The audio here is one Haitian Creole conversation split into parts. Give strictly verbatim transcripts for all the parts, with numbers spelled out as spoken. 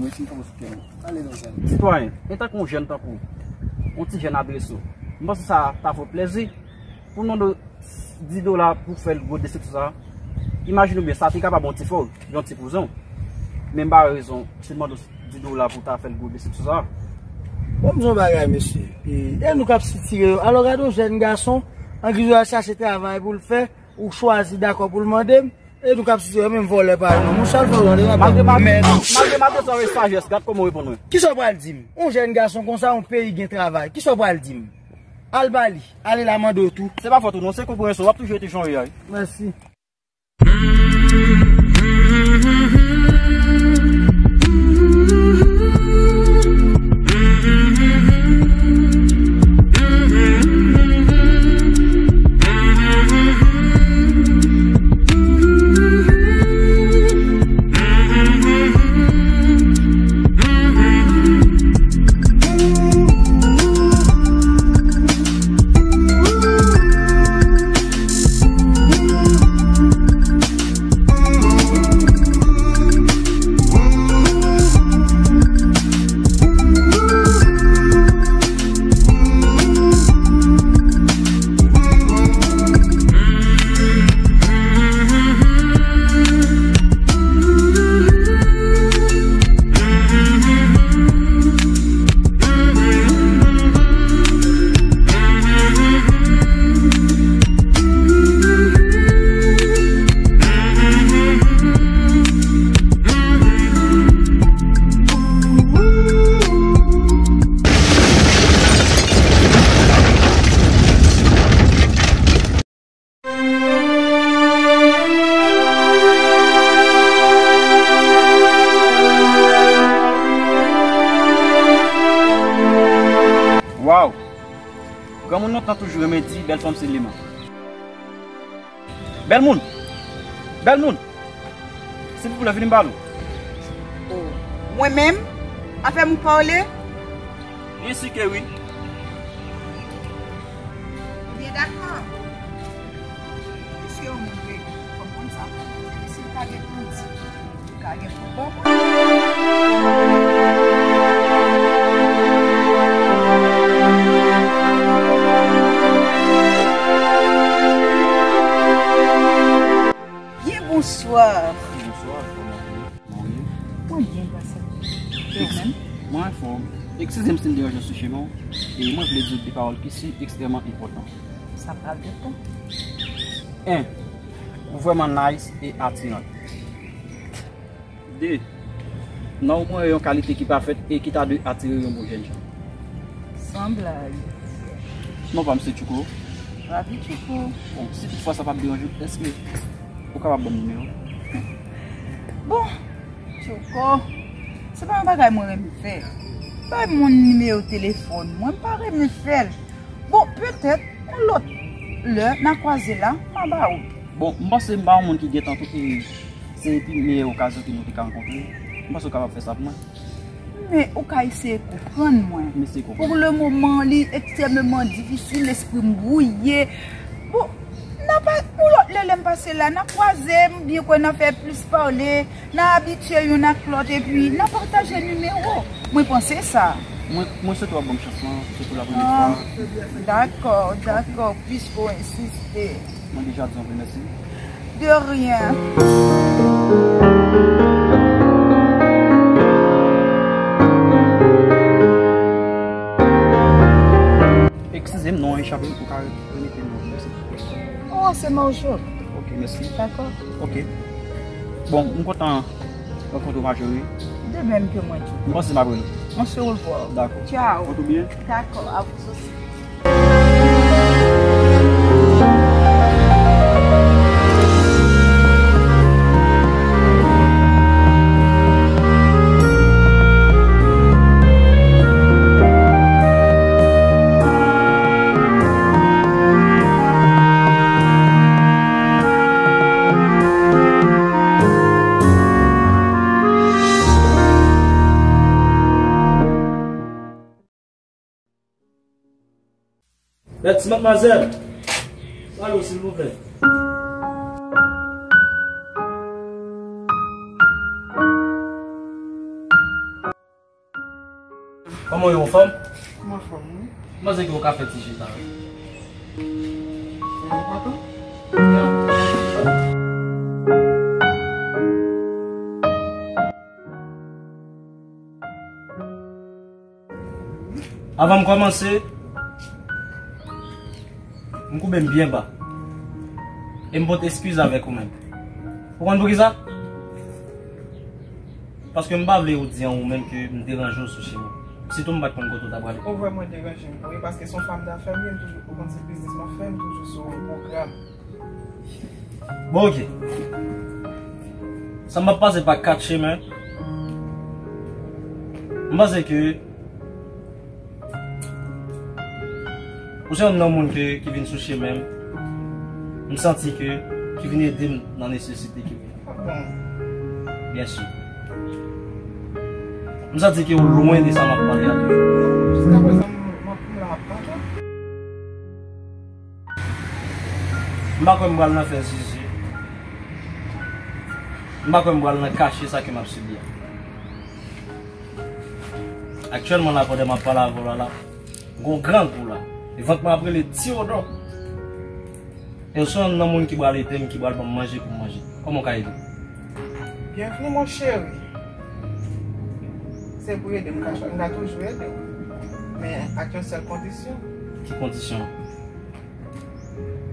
Mwen ti fò sou kè m. Ale non jèn. Sitwayen, entanke yon jèn tankou w, yon ti jèn adrese w, m panse sa ta fè w plèzi pou non de dis dola pou fè l gwo desepsyon sa. Imajine w byen, sa te kapab yon ti fè w, yon ti kouzon. Men m pa wè rezon si l mande w dis dola pou ta fè l gwo desepsyon sa. Bon, m di yon bagay, mesye. E, e nou k ap sitire yo. Alò, gade yon jèn gason, an giz w al chache travay pou l fè, ou chwazi dakò pou l mande m, e nou k ap sitire yo, menm vòlè pa yo non. Monchè, al fè w rande, malgre m ap, malgre m ap desann avèk sajès, gad kòman w reponn mwen. Kisa w pral di m? Yon jèn gason konsa, yon peyi gen travay. Kisa w pral di m? Al ba li. Ale la mande w tou. Se pa fòt ou non, se konpreyansyon. W ap toujou rete jan w ye a wi. Mèsi. Waw! Granmoun lontan toujou renmen di bèl fanm se leman. Bèl moun! Bèl moun! Silvouplè, vini m pale w. O, mwen menm? Afè m ou pale? Byen si ke wi. Ebyen, dakò. Piske yon moun vle konprann sa, si l pa gen pwondi, li ka gen pou l ban mwen. Byen bonswa. Bonswa, kòman w ye? Mwen byen, pase. E w menm? Mwen anfòm. Eskize m si m deranje w sou chemen w, e mwen vle di w de pawòl ki si ekstrèmman enpòtan. Sa pral depann. En, ou vrèman nice e atiran. De, nan ou mwen wè yon kalite ki pafèt e ki ta dwe atire yon bon jènjan. San blag. Non pa m se Tchouko. Papi Tchouko. Bon, si toutfwa sa p ap deranje w, èske ou kapab ban m nimewo w? Bon, Tchouko, se pa yon bagay mwen renmen fè. Bay moun nimewo telefòn mwen, m pa renmen fè l. Bon, petèt, yon lòt lè, n a kwaze la, m a ba ou. Bon, m panse m pa yon moun ki gentan tou, e se epi meyè okazyon ke nou te ka rankontre. M panse w kapab fè sa pou mwen. Men ou ka eseye konprann mwen. M eseye konprann. Pou le moman, li ekstrèmeman difisil, lespri m bwouye. Bon, n a pa, yon lòt lè, lè m pase la, n a kwaze, m byen kwè n a fè plis pale, n a abitye youn ak lòt, epi n a pataje nimewo. Mwen panse sa. Mwen, mwen swete w ap ban m chans lan, se pou la premyè fwa. Ah, dakò, dakò, piske w ensiste. Mwen deja di w anpil mèsi. De rien. Eskize m, non an echape m, ou ka repete non an, silvouplè? Oh, se Marjo. Ok, mèsi. Dakò. Ok. Bon, m kontan rankontre w, Marjorie. De menm ke mwen tou. M panse m ap rele w. On se revoit. Dakò. Tchao. Konte w byen? Dakò, a vous aussi. Mèsi, madmwazèl. Alo, silvouplè. Kòman w ye, anfòm? M anfòm, wi. M panse ke w ka fè ti jita, wi. Yon pwato? Avan m kòmanse, m koube m byen ba. E m pote eskiz avèk ou menm. Ou konn poukisa? Paske m pa vle ou di an ou menm ke m deranje w sou chemen. Sitou m pa t konn kote w ta prale. Ou vrèman deranje m, wi, paske se yon fanm dafè m ye, m toujou, ou konn se biznis m ap fè, m toujou sou yon pwogram. Bon, oke. Sa m ap pase pa kat chemen. M panse ke ou se youn nan moun ke, ki vin sou chemen m. M santi ke, ki vin ede m nan nesesite ke m gen. Ah bon? Byen si. M santi ke ou lwen de sa m ap pale a toujou. Jiskaprezan, m, m, m la ap tann ou. M pa kwè m pral nan fè zizi. M pa kwè m pral nan kache sa ke m ap sibi a. Aktyèlman la, pandan m ap pale avè w la, la, m gon grangou la. E vant mwen ap rele ti odò. E w se youn nan moun ki pral ede m, ki pral ban m manje pou m manje. Kòman w ka ede m? Byenvni, mon chéri. Se pou ede m, m ka, m ka toujou ede w. Men ak yon sèl kondisyon. Ki kondisyon?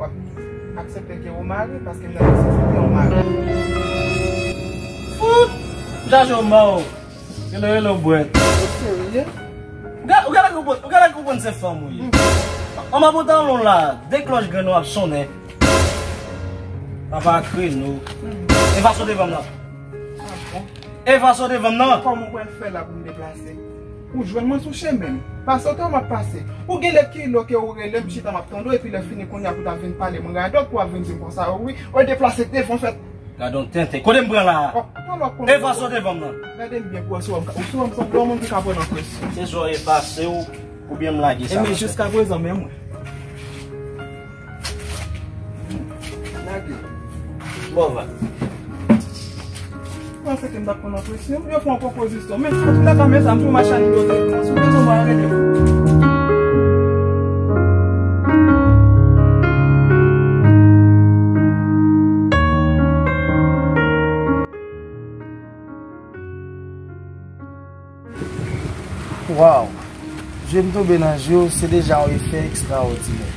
W ap aksepte ke ou mari, paske m nan nesesite yon mari. Fout! M chache yon mari. Rele, rele w bwèt. Ou serye? Ou gade, ou gade, ou gade, ou gade se fanm ou ye. An ma pantalon la, de klòch grenn ou ap sonnen. Papa kreno. E fason devan m nan. Ah bon? E fason devan m nan. Kòman w pral fè la pou m deplase? Ou jwenn mwen sou chemen m. Pase w te w m ap pase. Ou gen lè kilo ke ou rele m chita m ap tande w, epi lè fini kounye a pou ta vin pale m radòt pou w ap vin di m konsa, wi, ou deplase devan fèt. Gadon tenten. Kote m pran la a? Oh, talè w ap konnen. E fason devan m nan. Gade m byen pou wè si w ap, si w ap sanble yon moun ki ka pran nan presyon. Se swa w efase w, oubyen m lage sa. Ebyen, jiskaprezan, men mwen. Lage. Bon, va. Ou panse ke m t ap pran nan presyon? Yo fè yon pwopozisyon. Men, antoulèka, men sa, m tou machann yo te pran. Si w bezwen mwen, rele m. Waw! Je m tonbe nan je w, se deja yon efè ekstraòdinè.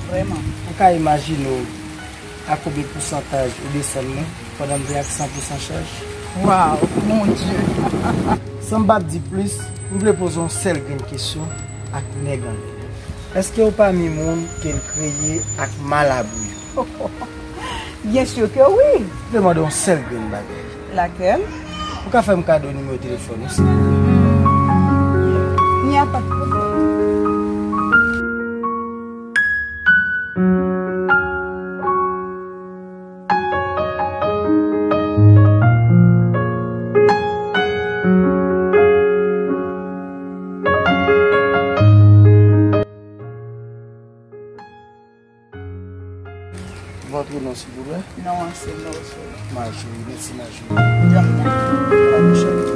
Vrèman. Ou ka imajine w a konbyen pousantaj ou desann mwen pandan m te ak san pou san chaj? Waw, mon Dye! San m p ap di plis, m vle poze yon sèl grenn kesyon ak nèg anlè. Èske w pami moun ke l kreye ak malabou yo? Byen si ke wi. M vle mande yon sèl grenn bagay. Lakèl? Ou ka fè m kado nimewo telefòn ou, silvouplè? Nya, pa de pwoblèm. Vòtre non, silvouplè? Non an se Marjorie. Marjorie, mèsi Marjorie. De rien. Bonne chance.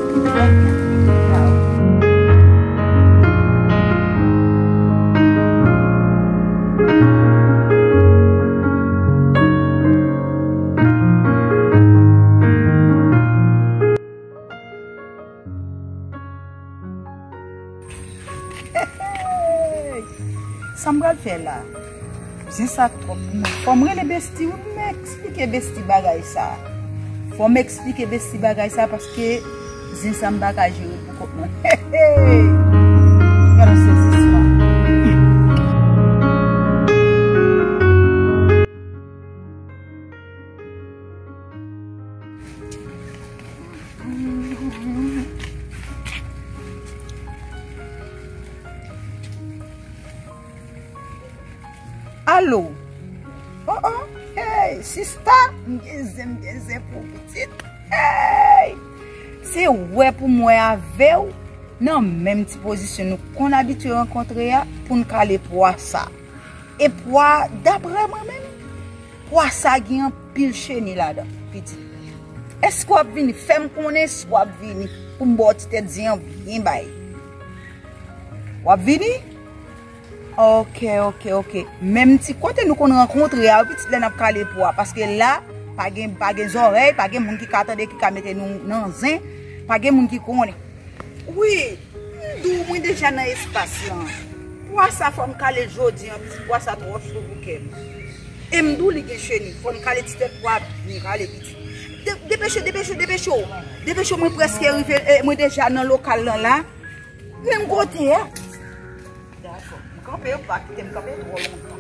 Hey! Sa m pral fè la? Zen sa twòp pou mwen. Fò m rele Besti wi, pou m eksplike Besti bagay sa. Fò m eksplike Besti bagay sa paske zen sa m pa ka jere pou kont mwen. Hey, hey! Gade yon sezisman. Alo. Oh, oh. Hey, sista. M gen zen, m gen zen pou pitit. Hey! Se wè pou m wè avè w nan menm ti pozisyon nou konn abitye rankontre a pou n kale pwa sa. E pwa, daprè mwen menm, pwa sa gen anpil cheni ladan, pitit. Èske w ap vini? Fè m konnen si w ap vini pou m ba w ti tèt zen an byen bay. W ap vini? Ok, ok, ok. Menm ti kote nou konn rankontre a, pitit, lè n ap kale po a. Paske la, pa gen, pa gen zòrèy, pa gen moun ki ka tande, ki ka mete nou nan zen, pa gen moun ki konnen. Wi, m di w, mwen deja nan espas lan. Po a sa fò m kale l jodi an, pitit, po a sa twò cho pou kè m. E m di w li gen cheni, fò m kale ti tèt po a byen kale, pitit. De-, depeche, depeche, depeche w. Depeche w, mwen prèske rive, eh, mwen deja nan lokal lan la. Menm kote a. Dakò. M kanpe, yo pa kite m kanpe twò lontan.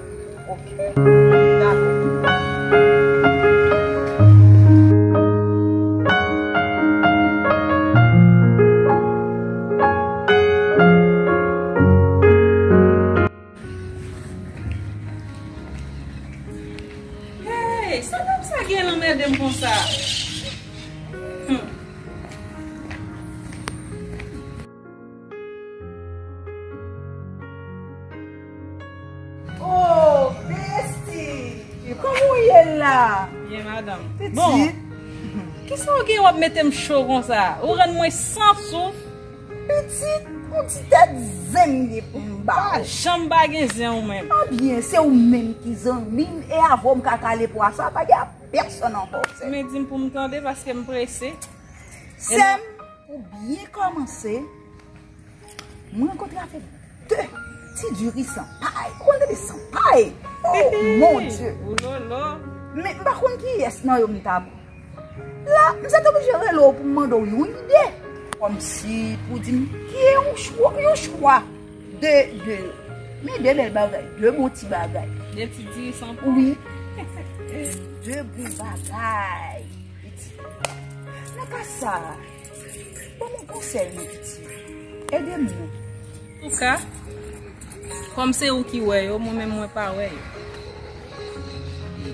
Ok. Dakò. Hey, sa dam sa gen anmède m konsa? Hmm. Oh, bestie! Kòman w ye la? Byen, madanm. Pitit. Bon, kisa w gen w ap mete m cho konsa? Ou rann mwen san souf. Pitit, yon ti tèt zen m gen pou m ba w. Pa janm pa gen zen ou menm. Ebyen, se ou menm ki zanmi m, e avè w m ka kale po a sa, pa gen pèsonn ankò, sè m. Men di m pou m tande, paske m prese. Sè m, pou byen kòmanse, mwen rankontre avèk de ti diri san pay. Ou konn tande san pay? Oh, mon Dieu! Oulolo! Men m pa konn kiyès nan yo m ta pran. La, m sèt oblije rele w pou m mande w yon ide. Kòmsi pou di m ki yon chwa, yon chwa de, de, men de bèl bagay, de bon ti bagay. De ti diri san pay. Wi. De bon bagay. Pitit. Nan ka sa, ban m yon konsèy, non, pitit. Ede m, non. Antouka, kòm se ou ki wè yo, mwen menm mwen pa wè yo.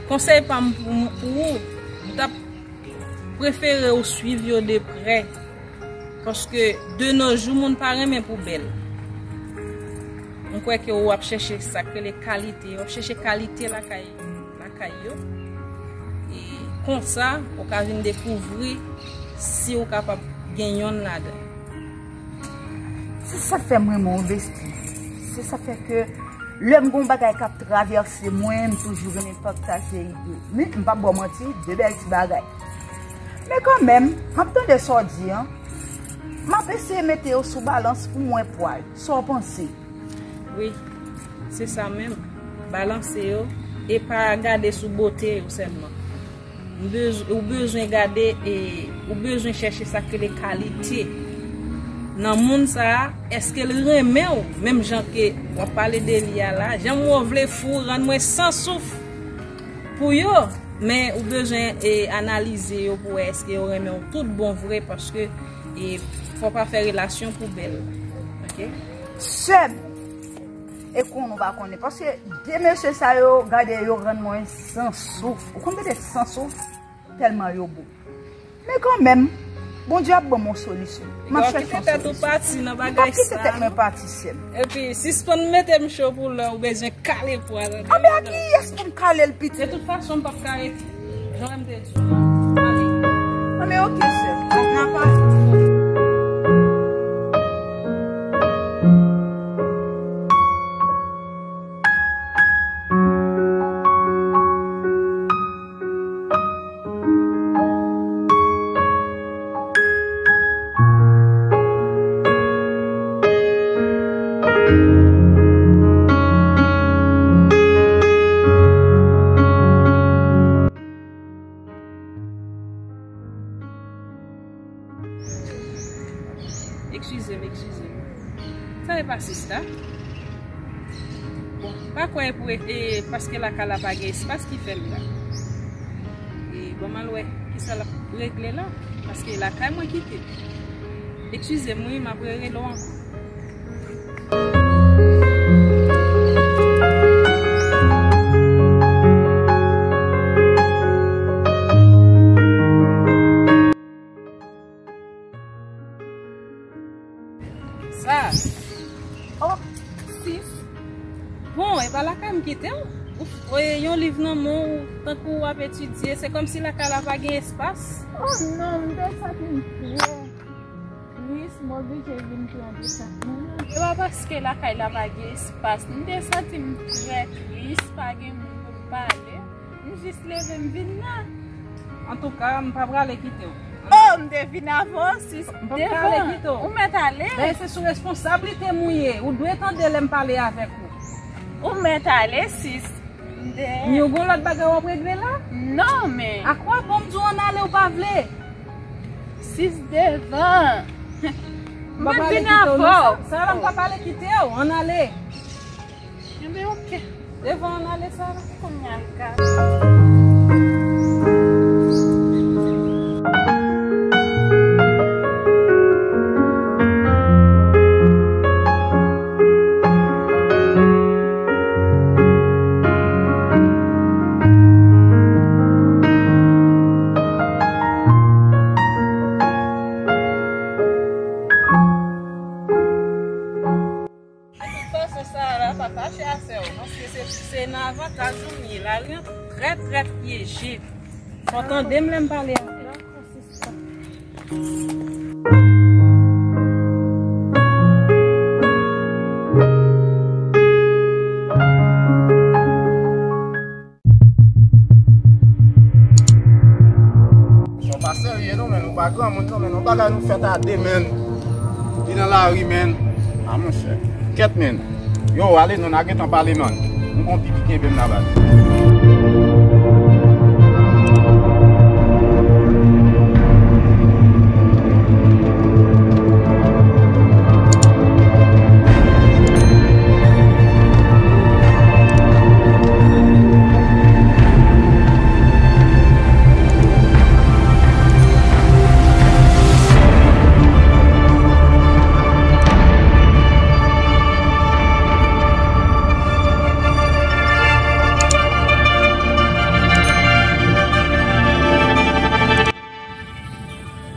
Konsèy pa m pou, pou ou, m t ap prefere ou swiv yo de prè. Paske de nos jours, moun pa renmen pou bèl. Mwen kwè ke w ap chèche sa k rele kalite, w ap chèche kalite lakay, lakay yo. E konsa, ou ka vin dekouvri si ou kapab gen yonn ladan. Se sa k fè m renmen w, bestie. Se sa k fè ke lè m gon bagay k ap travèse mwen, m toujou renmen pataje ide. Men, m p ap ba w manti, de bèl ti bagay. Men kanmenm, m ap tande sa w di an. M ap eseye mete yo sou balans pou m wè pwa l. Sa w panse? Wi, se sa menm. Balanse yo e pa gade sou bote yo sèlman. Ou bez-, ou bezwen gade e ou bezwen chèche sa k rele kalite nan moun sa a. Èske l renmen w menm jan ke w ap pale de li a la? Jan m wè w vle fou, rann mwen san souf pou yo, men ou bezwen e analize yo pou wè èske yo renmen w tout bon vre, paske e fò pa fè relasyon pou bèl. Ok? Sè m, e konnen w pa konnen, paske de mesye sa yo, gade, yo rann mwen san souf. Ou konn mete san souf? Tèlman yo bon. Men kanmenm, Bondye ap ban m yon solisyon. M ap chèche yon solisyon. Ou kite tèt ou pati nan bagay sa, non? M p ap kite tèt mwen pati, sè m. Epi, sispann mete m cho pou lè ou bezwen kale pwa, tande. Anben, a kiyès pou m kale l, pitit? De tout fason, m p ap ka rete. Jan m te di w la. Ale. Anben, oke, sè m. N a pale. Eskize m, eskize m. Sa e pa sista? Bon, m pa kwè e pou, e, paske lakay la pa gen espas ki fè l la. E, bon, m al wè kisa l ap regle la, paske lakay mwen kite. Eskize m, wi, m ap rerele w ankò. Sa. Oh, sis. Bon, e pa lakay m kite w. Ou f-, e, yon liv nan men w, tankou w ap etidye, se kòmsi lakay la pa gen espas. Oh non, m te santi m trè Tris, m oblije vin pran de sak mwen an. E pa paske lakay la pa gen espas. M te santi m trè tris, pa gen moun pou m pale. M jis leve m vin la. Antouka, m pa prale kite w. Oh, m te vin avè w, sis. M pa prale kite w. Ou mèt ale. Dayè, se sou responsablite m ou ye. Ou dwe tande lè m pale avèk ou. Ou mèt ale, sis. M dèyè. Miyou, gon lòt bagay w ap regle la? Non, men. Akwabon m di w ann ale, ou pa vle? Sis devan. M pa prale kite w, non, Sa-, Sarah, m pa prale kite w. Ann ale. Enben, oke. Devan, ann ale, Sarah. Kounye a l ka. De tout fason, Sarah, pa fache a sè w, paske se, se nan avantaj ou m ye la, li an trè, trè pyeje. Fò tande m lè m pale avè l. Misye pa serye non, men nou pa granmoun non, men nou bagay nou fèt a de, men li nan lari, men. A, monchè. Kèt, men. Yo, ale non, n a gentan pale, man. M gon pipi kenbe m nan baz.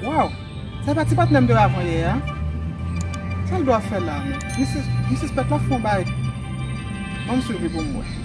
Waw! Sa pa ti patnè m te wè avan yè a? Sa l dwe ap fè la menm? Mi sis, mi sispèk l ap fè yon bagay. Ban m swiv li pou m wè.